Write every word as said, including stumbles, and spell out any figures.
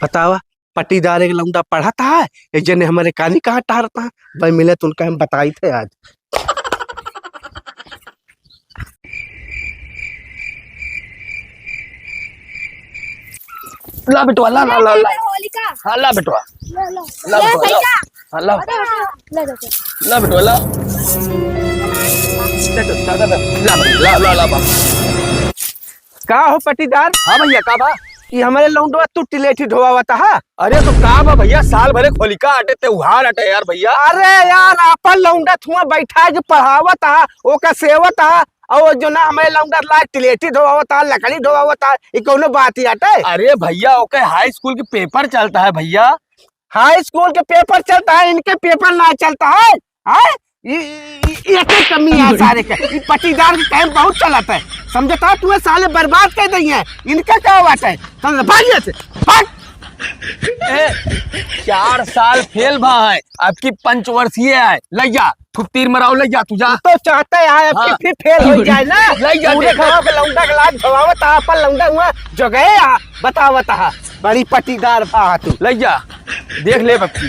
बतावा, पट्टीदार एक लौंडा पढ़त है, एक जने हमरे कानी कहाँ टहरत है, भाई मिले तो उनका हम बताइत है आज। ला बेटवा, ला, ला, ला, ला। होलिका। हाँ, ला बेटवा। ला, ला। ला ले बेटवा, ला। भैया। हाँ, ला। ले, ले, ले। ला बेटवा, ला। ले तो, ला, ला, ला, ला, ला, ला, ला, बा। का हो पट्टीदार? हाँ भैया, का बा? ई हमरे लौंडवा तू टिलेठी ढोवावत हा? अरे तो का बा भैया, साल भरे होलिका आटे, त्योहार आटे यार भैया। अरे यार, आपन लौंडा थुआ बैठा के पढ़ावत हा, ओका सेवत हा, और जो ना हमरे लौंडा ला टिलेठी ढोवावत हा, लकड़ी ढोवावत हा, ई कौनो बात ही आटे? अरे भैया, ओके हाई स्कूल के पेपर चलता है भैया। हाई स्कूल के पेपर चलता है, इनके पेपर ना चलता है, हैं? ई, ई, ई, एके कमी है सारे के। ई पट्टीदार के टाइम बहुत चलत है, समझता? तुम्हें साले बर्बाद कर देंगे, इनका क्या बात है? समझ, भाग यहाँ से, भाग। ए, चार साल फेल भा है, अब की पंचवर्षीय है, ले जा, खूब तीर मराओ, ले जा, तू जा। तो चाहते हैं अब हाँ। कि फिर फेल हो जाए ना, ले जा, पूरे देख। गाँव के लौंडा के लाज भवावत है, अपन लौंडा हुआ जो गए, बतावत है, बड़ी पट्टीदार भा तू। ले जा। देख ले बच्ची,